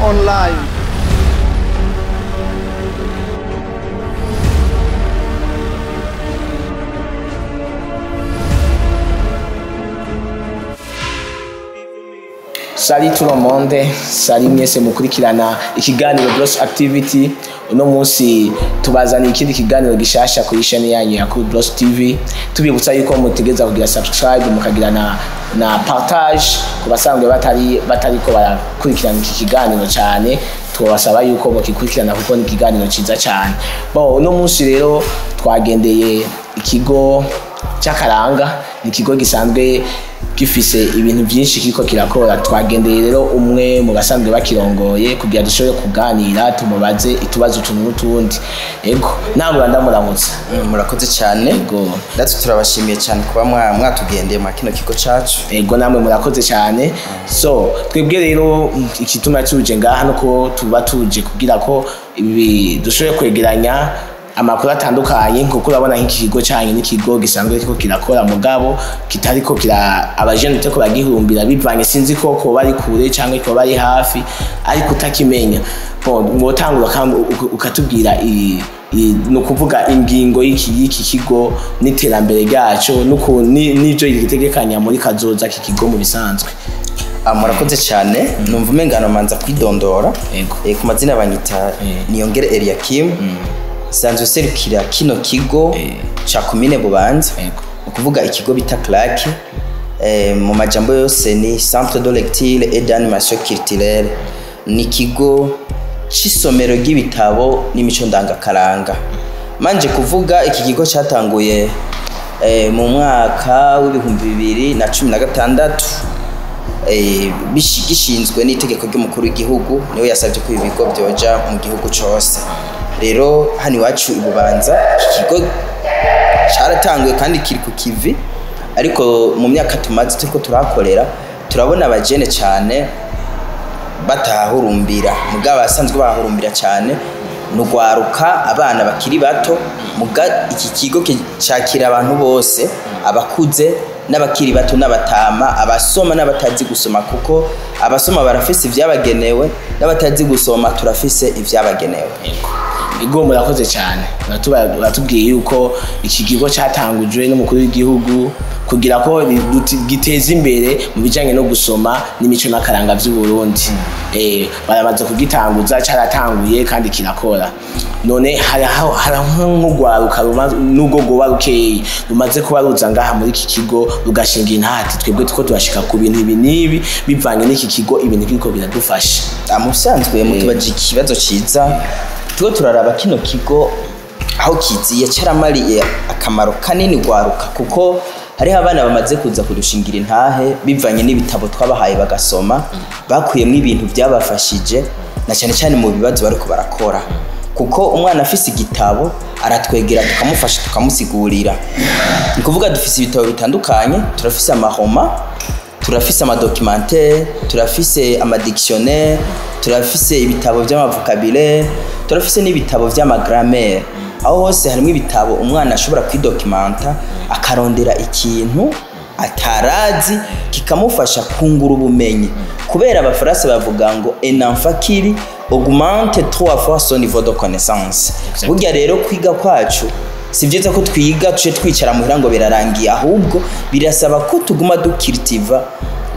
Online. Salut tout le monde, salut mwese mukurikirana ikiganiro Bros Activity. Uno munsi tubazaniye ikindi kiganiro gishasha kuri chaîne yanyu ya Cool Bros TV. Tubibutsa yuko mutegeza kugira subscribe, mukagira na partage ku basanzwe batariko barakurikirana iki kiganiro cyane. Tubasaba yuko mukikurikirana kuko ni ikiganiro ciza cyane. Bon, uno munsi rero twagendeye ikigo cy'Akaranga, ni ikigo gisanzwe gifise ibintu byinshi kiriko kirakora. Twagendeye rero umwe mu basanzwe bakirongoye kugira dushobore kuganira, tumubaze itubazo utuntu n'utundi. Ego, namwe ndamuramutsa. Murakoze cyane. Ego. Natwe turabashimiye cyane kuba mwatugendeye mwa kino kigo cacu. Ego, namwe murakoze cyane. So twebwe rero ikituma tuje ngaha nuko tuba tuje kugira ko ibi dushobore kwegeranya amakuru atandukanye, kuko urabona nk'iki kigo cyanyu n'ikigo gisanzwe kiriko kirakora mugabo kitariko kira abajene teko bagihurumbira bivanye, sinzi ko ko bari kure cyangwa ko bari hafi, ariko utakimenya. Bon, mwotangura kandi ukatubwira no kuvuga ingingo y'iki kigo n'iterambere ryaco n'ivyo gitegekanya muri kazoza iki kigo mu bisanzwe. Murakoze cyane. Numva umengano manza kwidondora. Ego. Ku mazina banyita Niyongere Eliakim. Sanzwe serukira kino kigo ca komine Bubanza. Ukuvuga ikigo bita CLAC, mu majambo yose ni Centre de lecture et d'animation culturelle. Ni ikigo c'isomero ry'ibitabo n'imico ndangakaranga. Manje kuvuga iki kigo catanguye mu mwaka w'2016, gishinzwe n'itegeko ry'umukuru w'igihugu, niwe yasavye ko ibi bigo vyoja mu gihugu cose. Rero hano iwacu i Bubanza iki kigo caratanguye kandi kiri ku kivi, ariko mu myaka tumaze turiko turahakorera turabona abajene cane batahahurumbira. Mugabo abasanzwe bahahurumbira cane ni ugwaruka, abana bakiri bato. Muga iki kigo cakira abantu bose, abakuze n'abakiri bato n'abatama, abasoma n'abatazi gusoma, kuko abasoma barafise ivyabagenewe n'abatazi gusoma turafise ivyabagenewe. Ego, murakoze cyane. Baratubwiye yuko iki kigo cyatangujwe n'umukuru w'igihugu kugira ko giteze imbere mu bijanye no gusoma n'imico n'akaranga vy'u Burundi. Baramaze kugitanguza, caratanguye kandi kirakora. None hari nk'urwaruka nubwo rwoba rukeyi rumaze kuba ruza ngaha muri iki kigo rugashinga intati, twebwe tuko turashika ku bintu ibi n'ibi bivanye n'iki kigo, ibintu kiriko biradufasha. Mu bisanzwe mutubaje ikibazo ciza. Tuko turaraba kino kigo aho kiziye caramariye akamaro kanini gwaruka, kuko hariho abana bamaze kuza kudushingira intahe bivanye n'ibitabo twabahaye bagasoma, bakuyemwo ibintu byabafashije na cyane cyane mu bibazo bariko barakora. Kuko umwana afise igitabo aratwegera tukamufasha tukamusigurira. Ni kuvuga dufise ibitabo bitandukanye, turafise amahoma, turafise amadocumentaire, turafise amadictionnaire, turafise ibitabo vy'amavocabulaire, turafise n'ibitabo vy'amagrammaire. Aho hose harimo ibitabo umwana ashobora kwidocumenta akarondera ikintu atarazi kikamufasha kungura ubumenyi. Kubera abafaransa bavuga ngo un enfant qui lit augmente 3 fois son niveau de connaissance. Burya rero kwiga kwacu si vyiza ko twiga tuje twicara muhira ngo birarangiye, ahubwo birasaba ko tuguma ducultiva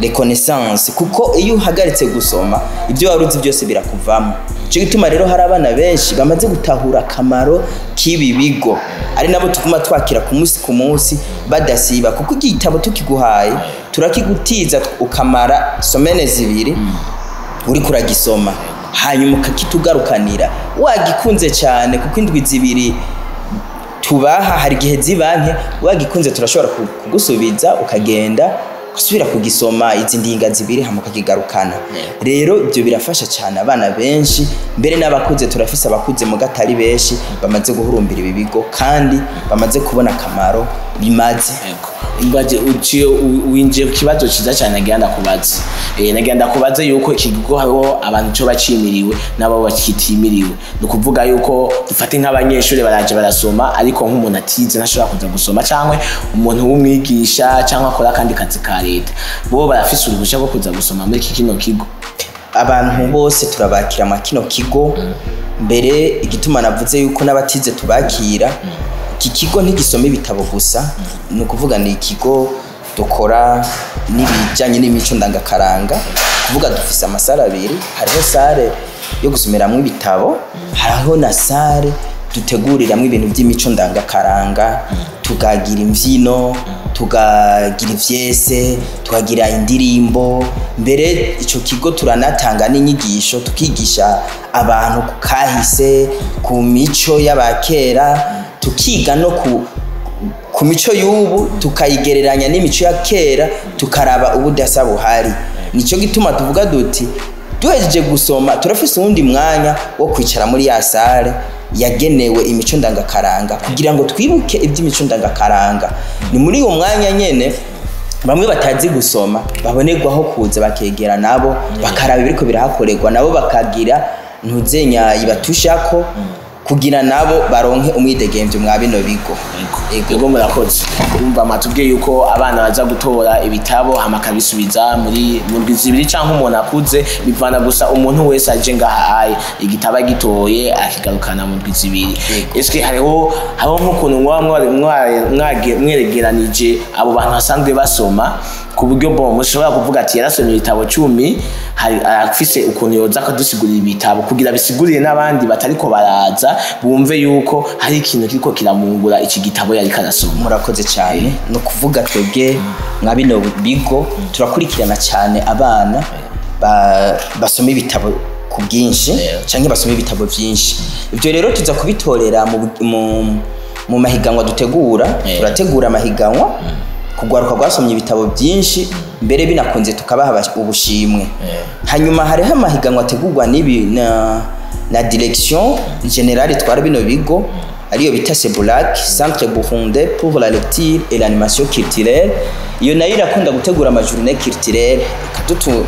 les connaissances, kuko iyo uhagaritse gusoma ibyo waruzi byose birakuvamo. Ico gituma rero hari abana benshi bamaze gutahura akamaro k'ibi bigo, ari nabo tuguma twakira ku munsi ku munsi badasiba, kuko igitabo tukiguhaye turakigutiza ukamara somene 2 uriko uragisoma, hanyuma ukakitugarukanira wagikunze cyane, kuko indwi 2 tubaha hari igihe zibanke, wagikunze turashobora kugusubiza ukagenda usubira kugisoma izi ndinga 2 hama ukakigarukana. Rero ibyo birafasha cyane abana benshi, mbere n'abakuze turafise abakuze mu gatari benshi bamaze guhurumbira ibi bigo kandi bamaze kubona akamaro bimaze. Imbaje uciye winjiye ku kibazo ciza cyane nagira ndakubaze. Nagira ndakubaze yuko iki kigo hariho abantu cyo bacimiriwe n'abo bakitimiriwe. Ni ukuvuga yuko dufate nk'abanyeshuri baraje barasoma, ariko nk'umuntu atize ntashobora kuza gusoma, cyangwa umuntu w'umwigisha cyangwa akora akandi kazi ka leta, bo barafise uruhushya rwo kuza gusoma muri iki kino kigo. Abantu bose turabakira mu kino kigo. Mbere igituma navuze yuko n'abatize tubakira, iki kigo ntigisoma ibitabo gusa, ni ukuvuga ni ikigo dukora n'ibijyanye n'imico ndangakaranga. Kuvuga dufise ama salles abiri: hariho salle yo gusomeramo ibitabo, hariho na salle duteguriramwo ibintu by'imico ndangakaranga, tukagira imbyino, tukagira ivyese, tukagira indirimbo. Mbere ico kigo turanatanga n'inyigisho, tukigisha abantu ku kahise, ku mico y'abakera, tukiga no ku mico y'ubu, tukayigereranya n'imico ya kera, tukaraba ubudasa buhari. Nicyo gituma tuvuga duti duhejeje gusoma turafise uwundi mwanya wo kwicara muri ya salle yagenewe imico ndangakaranga kugira ngo twibuke iby'imico ndangakaranga. Ni muri uwo mwanya nyene bamwe batazi gusoma babonerwaho kuza bakegera nabo, bakaraba ibiriko birahakorerwa, nabo bakagira ntuzenya ibatushako kugira nabo baronke umwidegemvyo mwa bino bigo. Ego. Ego, murakoze. Urumva matubwiye yuko abana baza gutora ibitabo hama akabisubiza muri mu ndwi 2 canke umuntu akuze, bivana gusa. Umuntu wese aje ngaha aye igitabo agitoye akigarukana mu ndwi 2. Eske hariho nk'ukuntu mwaba mweregeranije abo bantu basanzwe basoma, ku buryo bon mushobora kuvuga ati yarasomye ibitabo 10, hari afise ukuntu yoza akadusigurira ibitabo kugira bisigurire n'abandi batariko baraza, bumve yuko hari ikintu kiriko kiramungura iki gitabo yariko arasoma? Murakoze cyane. Ni ukuvuga twebwe mwa bino bigo turakurikirana cyane abana basoma ibitabo ku bwinshi canke basoma ibitabo byinshi. Ibyo rero tuza kubitorera mu mahiganwa dutegura. Turategura amahiganwa kugwaruka rwasomye ibitabo byinshi, mbere binakunze tukabaha ubushimwe. Hanyuma hariho amahiganwa ategurwa n'ibi na direction générale itwara bino bigo, ariyo bita CEBULAC, Centre Burundais pour la lecture et l'animation culturelle. Iyo nayo irakunda gutegura ama journées culturelles,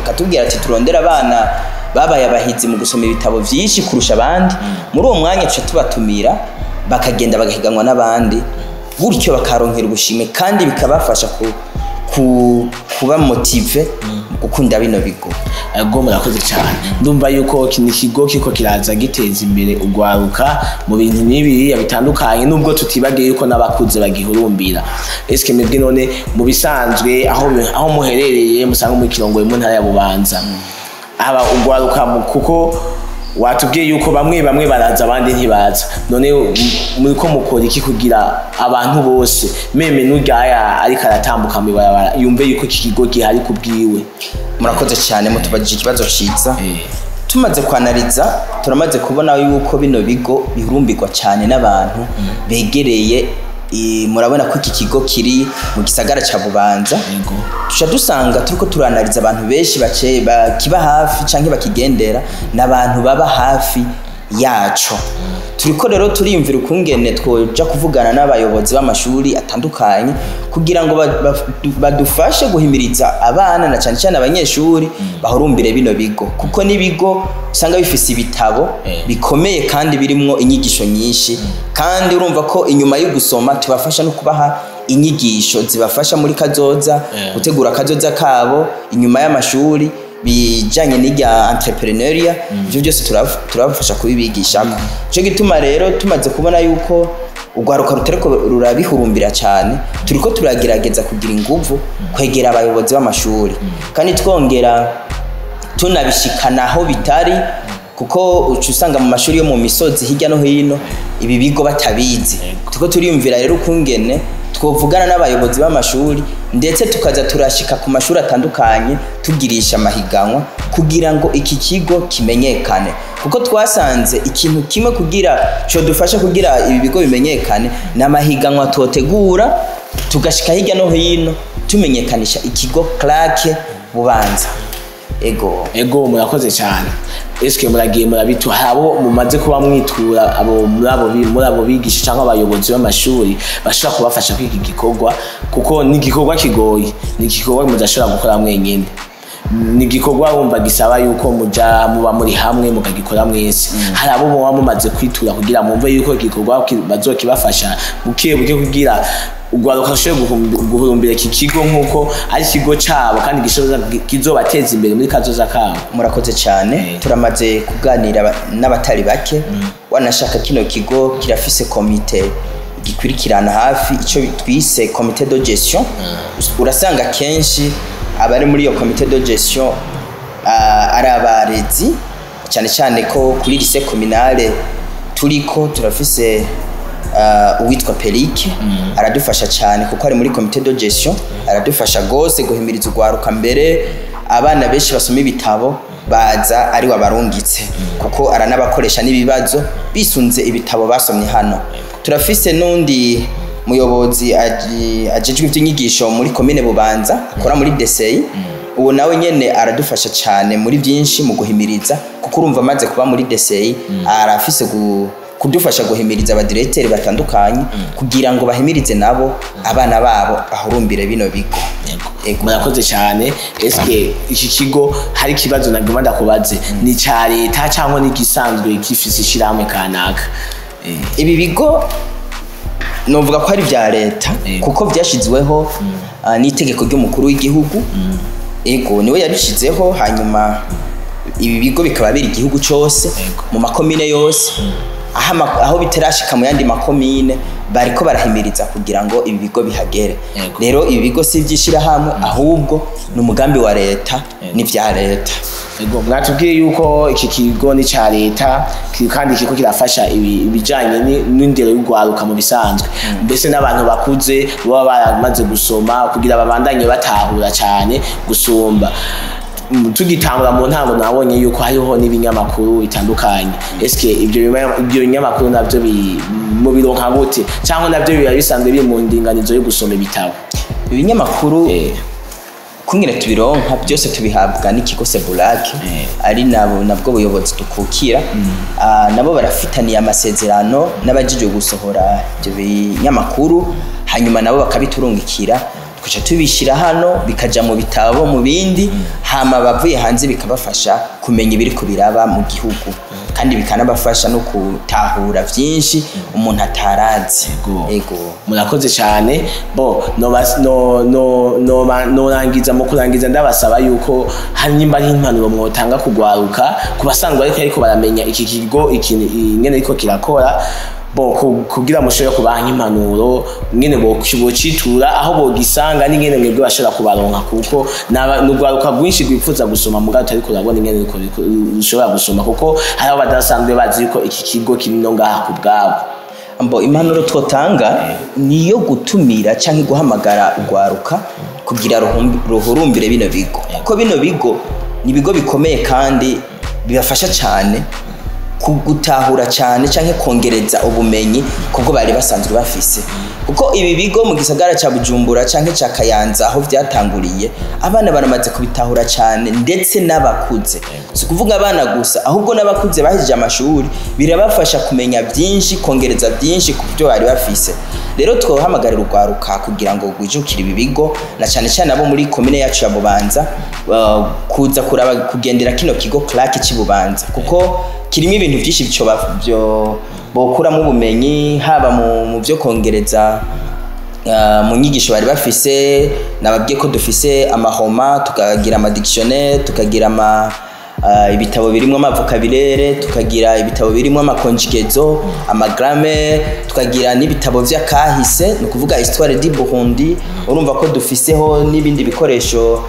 ikatubwira ati turondere abana babaye abahizi mu gusoma ibitabo byinshi kurusha abandi. Muri uwo mwanya tuca tubatumira, bakagenda bagahiganwa n'abandi, gutyo bakaronkera ubushimwe kandi bikabafasha kuba motivés mu gukunda bino bigo. Ego, murakoze cyane. Ndumva yuko iki ni ikigo kiko kiraza giteza imbere ugwaruka mu bintu n'ibiriya bitandukanye, nubwo tutibagiye yuko n'abakuze bagihurumbira. Eske mwebwe none mu bisanzwe aho muherereye, musanga muri Kirongoye mu ntara ya Bubanza, aba ugwaruka kuko watubwiye yuko bamwe bamwe baraza abandi ntibaza, none muriko mukora iki kugira abantu bose, même n'uryaya ariko aratambuka mw'ibarabara, yumve yuko iki kigo gihari kubwiwe? Murakoze cyane, mutubajije ikibazo ciza. Tumaze kwanariza, turamaze kubona yuko bino bigo bihurumbirwa cyane n'abantu begereye. Murabona ko iki kigo kiri mu gisagara ca Bubanza. Tuca dusanga turiko turanariza abantu benshi bace bakiba hafi canke bakigendera n'abantu baba hafi yaco. Turiko rero turiyumvira ukungene twoja kuvugana n'abayobozi b'amashuri atandukanye kugira ngo badufashe guhimiriza abana na cyane cyane abanyeshuri bahurumbire bino bigo, kuko n'ibigo usanga bifise ibitabo bikomeye kandi birimwo inyigisho nyinshi. Kandi urumva ko inyuma yo gusoma tubafasha no kubaha inyigisho zibafasha muri kazoza, gutegura kazoza kabo inyuma y'amashuri, bijanye n'irya entrepreneuriat. Ivyo byose turabafasha kubibigishako. Ico gituma rero tumaze kubona yuko urwaruka rutariko rurabihurumbira cyane, turiko turagerageza kugira inguvu kwegera abayobozi b'amashuri, kandi twongera tunabishikana aho bitari, kuko uca usanga mu mashuri yo mu misozi hirya no hino ibi bigo batabizi. Turiko turiyumvira rero ukungene twovugana n'abayobozi b'amashuri, ndetse tukaza turashika ku mashuri atandukanye tugirisha amahiganwa kugira ngo iki kigo kimenyekane, kuko twasanze ikintu kimwe kugira codufasha kugira ibi bigo bimenyekane ni amahiganwa totegura, tugashika hirya no hino tumenyekanisha ikigo CLAC Bubanza. Ego. Ego, murakoze cyane. Eske muragiye murabitu hari abo mumaze kuba mwitura, abo muri abo bigisha cyangwa abayobozi b'amashuri bashobora kubafasha kwiga igikorwa? Kuko ni igikorwa kigoye, ni igikorwa mudashobora gukora mwenyine, ni igikorwa wumva gisaba yuko muja muba muri hamwe mukagikora mwese. Hari abo muba mumaze kwitura kugira mwumve yuko igikorwa bazokibafasha buke buke kugira Urwaruka rushobore guhurumbira iki kigo nk'uko ari ikigo cabo kandi gishobora kizobateza imbere muri kazoza kabo. Murakoze cyane. Turamaze kuganira n'abatari bake. Wanashaka, kino kigo kirafise komite gikurikirana hafi, icyo twise comité de gestion. Urasanga kenshi abari muri iyo comité de gestion ari abarezi, cyane cyane ko kuri lycée communale turiko turafise uwitwa Pelike, aradufasha cyane kuko ari muri comité de gestion, aradufasha gose guhimiriza urwaruka. Mbere abana benshi basoma ibitabo baza ari wabarungitse, kuko aranabakoresha n'ibibazo bisunze ibitabo basomye hano. Turafise n'undi muyobozi ajejwe iby'inyigisho muri komine Bubanza, akora muri DCI. Uwo nawe nyene aradufasha cyane muri byinshi mu guhimiriza, kuko urumva amaze kuba muri DCI arafise kudufasha guhimiriza abadirecteurs batandukanye kugira ngo bahimirize nabo abana babo bahurumbire bino bigo. Ego. Murakoze cyane. Eske iki kigo, hari ikibazo nagomba ndakubaze, ni ca leta cyangwa ni igisanzwe gifise ishirahamwe kanaka? Ibi bigo novuga ko ari ibya leta, kuko byashyizweho n'itegeko ry'umukuru w'igihugu. Ego, niwe yabishyizeho. Hanyuma ibi bigo bikaba biri igihugu cyose, mu makomine yose. Aho bitarashika mu yandi makomine, bariko barahimiriza kugira ngo ibi bigo bihagere. Rero ibi bigo si iby'ishyirahamwe, ahubwo ni umugambi wa leta, n'ibya leta. Ego, mwatubwiye yuko iki kigo ni ca leta, kandi kiriko kirafasha ibijanye n'indero y'urwaruka mu bisanzwe, mbese n'abantu bakuze baba baramaze gusoma kugira babandanye batahura cyane gusumba. Tugitangura mu ntango nabonye yuko hariho n'ibinyamakuru bitandukanye. Eske ibyo binyamakuru navyo mubironka gute, cyangwa navyo biba bisanzwe biri mu ndinganizo yo gusoma ibitabo? Ibinyamakuru, kungene tubironka, byose tubihabwa n'ikigo Sebulak, ari nabo nabwo buyobozi dukukira. Nabo barafitaniye amasezerano n'abajijwe gusohora ibyo binyamakuru, hanyuma nabo bakabiturungikira, tukaca tubishyira hano, bikaja mu bitabo, mu bindi. Hama abavuye hanze bikabafasha kumenya ibiri biraba mu gihugu, kandi bikanabafasha no gutahura byinshi umuntu atarazi. Ego. Murakoze cyane. Bo noba- no no no norangiza, mu kurangiza ndabasaba yuko hari nimba ari impanuro mwotanga kugwaruka, ku basanzwe ariko baramenya iki kigo, iki ingene ariko kirakora, bo kugira mushobore kubaha nk'impanuro ingene bocitura, aho bogisanga, n'ingene mwebwe bashobora kubaronka, kuko n'urwaruka rwinshi rwifuza gusoma mugabo utariko urabona ingene rushobora gusoma, kuko hari abo badasanzwe bazi yuko iki kigo kiri no ngaha ku bwabo. Mbo impanuro twotanga niyo gutumira cyangwa guhamagara urwaruka kugira ruhurumbire bino bigo, kuko bino bigo ni ibigo bikomeye kandi bibafasha cyane gutahura cyane cyangwa kongereza ubumenyi kubwo bari basanzwe bafise, kuko ibi bigo mu gisagara cya Bujumbura cyangwa cya Kayanza aho byatanguriye, abana baramaze kubitahura cyane, ndetse n'abakuze. Si ukuvuga abana gusa, ahubwo n'abakuze bahejeje amashuri birabafasha kumenya byinshi, kongereza byinshi ku byo bari bafise. Rero twohamagarira urwaruka kugira ngo rwijukire ibi bigo, na cyane cyane abo muri komine yacu ya Bubanza, kuza kuraba, kugendera kino kigo Clark cy'i Bubanza, kuko kirimo ibintu byinshi byo bokuramo ubumenyi, haba mu byo kongereza mu nyigisho bari bafise. Nababwiye ko dufise amahoma, tukagira amadictionnaire, tukagira ibitabo birimo amavocabulaire, tukagira ibitabo birimo amaconjugaisons, amagrammaire, tukagira n'ibitabo vy'akahise, ni ukuvuga histoire du Burundi. Urumva ko dufiseho n'ibindi bikoresho,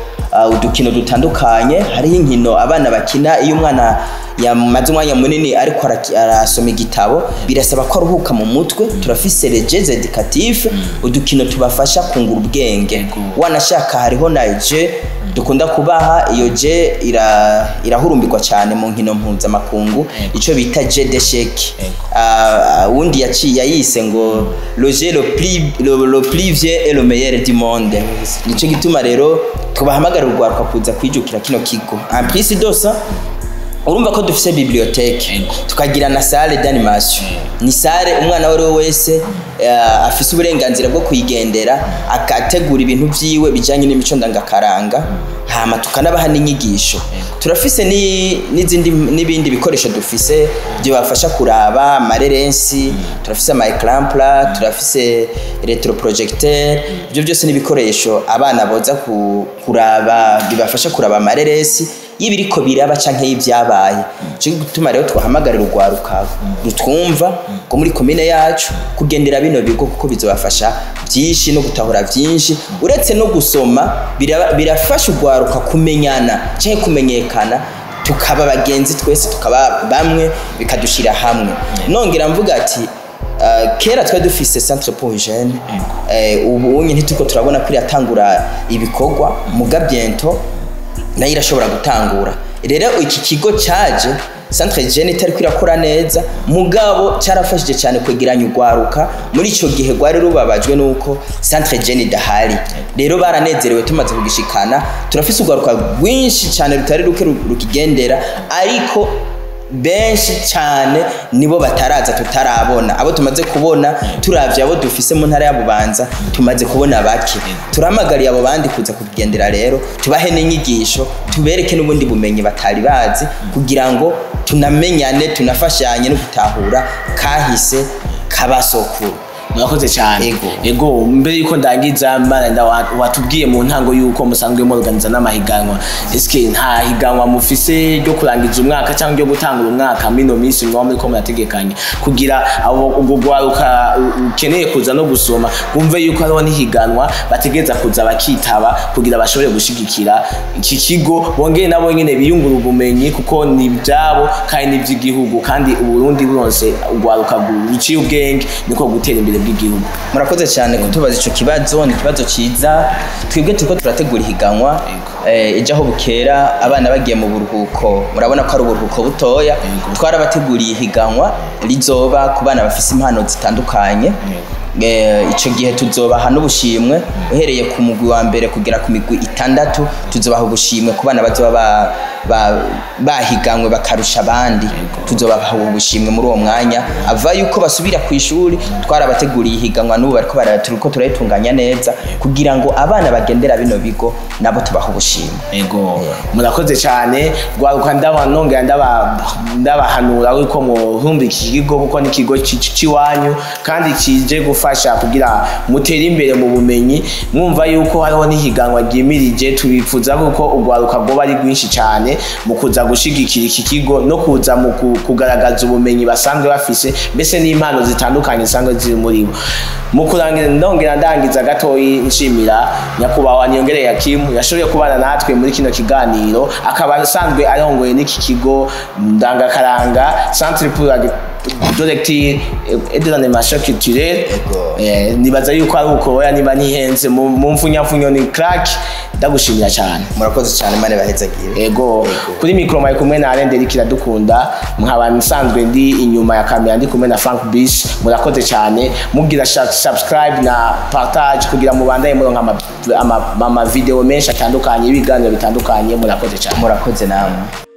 udukino dutandukanye. Hariho inkino abana bakina. Iyo umwana yamaze umwanya munini ariko arasoma igitabo, birasaba ko aruhuka mu mutwe. Turafise les jeux éducatifs, udukino tubafasha kungura ubwenge. Wanashaka, hariho na jeu dukunda kubaha. Iyo jeu irahurumbirwa cyane mu nkino mpuzamakungu, ico bita jeu d'échec. Wundi yaciye yayise ngo le jeu le plus vieux et le meilleur du monde. Nico gituma rero tubahamagarira urwaruka kuza kwijukira kino kigo. En plus de ça, urumva ko dufise bibliothèque, tukagira na salle d'animation. Ni salle umwana uwo ari we wese afise uburenganzira bwo kuyigendera, agategura ibintu vyiwe bijanye n'imico ndangakaranga, hama tukanabaha n'inyigisho. Turafise n'izindi n'ibindi bikoresho dufise byobafasha kuraba amareresi. Turafise ama écran plat, turafise rétroprojecteur. Ibyo byose n'ibikoresho abana boza kuraba, bibafasha kuraba amareresi y'ibiriko biraba canke y'ibyabaye. Cyo gutuma rero twahamagarira urwaruka rutwumva ko muri komine yacu kugendera bino bigo, kuko bizobafasha byinshi no gutahura byinshi. Uretse no gusoma, birafasha urwaruka kumenyana canke kumenyekana, tukaba bagenzi twese, tukaba bamwe, bikadushira hamwe. Nongera mvuga ati kera twari dufise centre pour jeunes, ubu unye ntituko turabona ko iratangura ibikorwa, muga bientôt nayo irashobora gutangura. Rero iki kigo caje centre jeune itari irakora neza, mugabo cyarafashije cyane kwegeranya urwaruka muri ico gihe rwari rubabajwe nuko centre jeune idahari. Rero baranezerewe tumaze kugishikana. Turafise urwaruka rwinshi cyane rutari ruke rukigendera, ariko benshi cyane nibo bataraza, tutarabona. Abo tumaze kubona, turavye abo dufise mu ntara ya Bubanza, tumaze kubona bake. Turamagariye abo bandi kuza kugendera, rero tubahe n'inyigisho, tubereke n'ubundi bumenyi batari bazi, kugira ngo tunamenyane, tunafashanye no gutahura kahise kabasokuru. Murakoze cyane. Ego. Ego, mbere yuko ndangiza mbana, watubwiye mu ntango yuko musanzwe muorganiza n'amahiganwa. Eske nta higanwa mufise ryo kurangiza umwaka cyangwa ryo gutangura umwaka mino minsi mwaba muriko murategekanya, kugira abo ubwo rwaruka ukeneye kuza no gusoma bumve yuko hariho n'ihiganwa bategereza kuza bakitaba, kugira bashobore gushigikira iki kigo, bongere nabo nyene biyungura ubumenyi, kuko ni ibyabo kandi ni iby'igihugu, kandi Uburundi buronse urwaruka ruciye ubwenge niko gutera imbere bw'igihugu? Murakoze cyane kutubaza ico kibazo, ni ikibazo ciza. Twebwe turiko turategura ihiganwa ejo aho bukera, abana bagiye mu buruhuko. Murabona ko ari uburuhuko butoya. Twarabateguriye ihiganwa rizoba ku bana bafise impano zitandukanye. Ico gihe tuzobaha n'ubushimwe, uhereye ku mugwi wa mbere kugera ku migwi itandatu. Tuzobaha ubushimwe ku bana bazoba bahiganwe bakarusha abandi. Tuzobaha ubushimwe muri uwo mwanya ava yuko basubira ku ishuri. Twarabateguriye ihiganwa, n'ubu bariko turiko turayitunganya neza kugira ngo abana bagendera bino bigo nabo tubaha ubushimwe. Ego, murakoze cyane. Rwaruka, ndaba nongera ndabahanura yuko muhumba iki kigo, kuko ni ikigo c'iwanyu kandi kije gufasha kugira mutere imbere mu bumenyi. Mwumva yuko hariho n'ihiganwa ryimirije. Tubifuza kuko urwaruka rwoba ari rwinshi cyane mu kuza gushigikira iki kigo no kuza mu kugaragaza ubumenyi basanzwe bafise, mbese n'impano zitandukanye zisanzwe ziri muri bo. Mu kurangiza, ndongera ndangiza gatoyi nshimira nyakubahwa Niyongereye Yakimu yashoboye kubana natwe muri kino kiganiro, akaba asanzwe arongoye n'iki kigo ndangakaranga, Centre pour la de lecture et de l'animation culturelle. Ego. Nibaza yuko ari uko, oya, niba ntihenze mu mfunyapfunyo ni crack. Ndagushimira cyane. Murakoze cyane, Imana ibahezagire. Ego. Kuri mikoro mwari kumwe na Alain Derrick Iradukunda, nkaba nsanzwe ndi inyuma ya kamera ndi kumwe na Frank Bis. Murakoze cyane, mugira subscribe na partage kugira mubandanye muronka ama video menshi atandukanye, ibiganiro bitandukanye. Murakoze cyane. Murakoze namwe.